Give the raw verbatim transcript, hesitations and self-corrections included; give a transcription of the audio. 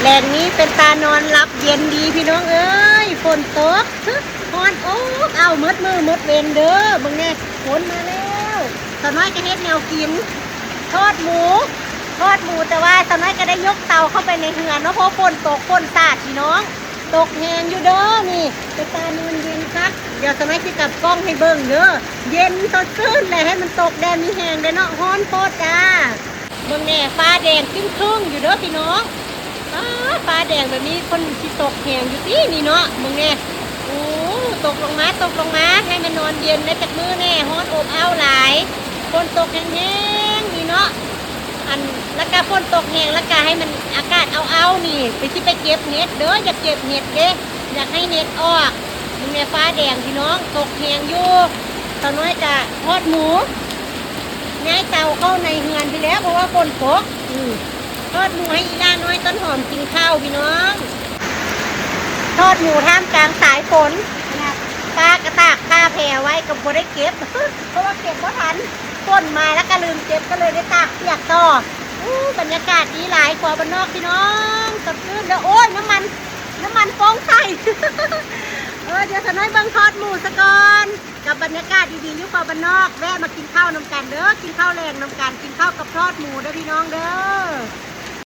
แลงนี้เป็นตานอนหลับเย็นดีพี่น้องเอ้ย ฝนตก ฮ้อนอบอ้าว หมดมื้อหมดเว็นเด้อ เบิ่งแน่ ฝนมาแล้ว สาวน้อยก็เฮ็ดแนวกิน ทอดหมู ทอดหมู แต่ว่าสาวน้อยก็ได้ยกเตาเข้าไปในเฮือนเนาะ เพราะฝนตก ฝนสาดพี่น้อง ตกแฮงอยู่เด้อนี่ เป็นตานอนเย็นคัก เดี๋ยวสาวน้อยสิกลับกล้องให้เบิ่งเด้อ เย็นสดชื่นเลย ให้มันตกแดดมีแฮงเด้อเนาะ ฮ้อนโพดจ้า เบิ่งแน่ ฟ้าแดงครึ้มๆอยู่เด้อพี่น้อง อ้า ฟ้าแดงแบบนี้ฝนสิตกแฮงอยู่ตินี่เนาะ เบิ่งแน่ โอ้ ตกลงมา ตกลงมา ให้มันนอนเย็นได้จักมื้อแน่ ฮ้อนอบอ้าวหลาย ฝนตกแฮงๆนี่เนาะ อัน แล้วก็ฝนตกแฮง แล้วก็ให้มันอากาศอ้าวๆนี่ ไปสิไปเก็บเห็ดเด้อ อยากเก็บเห็ดเด้ อยากให้เห็ดออก เบิ่งแน่ ฟ้าแดงพี่น้อง ตกแฮงอยู่ สาวน้อยก็ทอดหมู ย้ายเตาเข้าในเฮือนไปแล้ว เพราะว่าฝนตก อืม ทอดหมูให้อีหล้าน้อยต้นหอมกินข้าวพี่น้อง ทอดหมูท่ามกลางสายฝน นะ ป้าก็ตากผ้าแผ่ไว้ก็บ่ได้เก็บ เพราะว่าเก็บบ่ทัน ฝนมาแล้วก็ลืมเก็บ ก็เลยได้ตากเปียกต่อ อู้ บรรยากาศดีหลายกว่าบ้านนอกพี่น้อง สดชื่นเด้อ โอ้ย น้ำมัน น้ำมันโป้งใส่ เออ เดี๋ยวสาวน้อยเบิ่งทอดหมูซะก่อน กับบรรยากาศดีๆอยู่กว่าบ้านนอก แวะมากินข้าวนำกันเด้อ กินข้าวแลงนำกัน กินข้าวกับทอดหมูเด้อพี่น้องเด้อ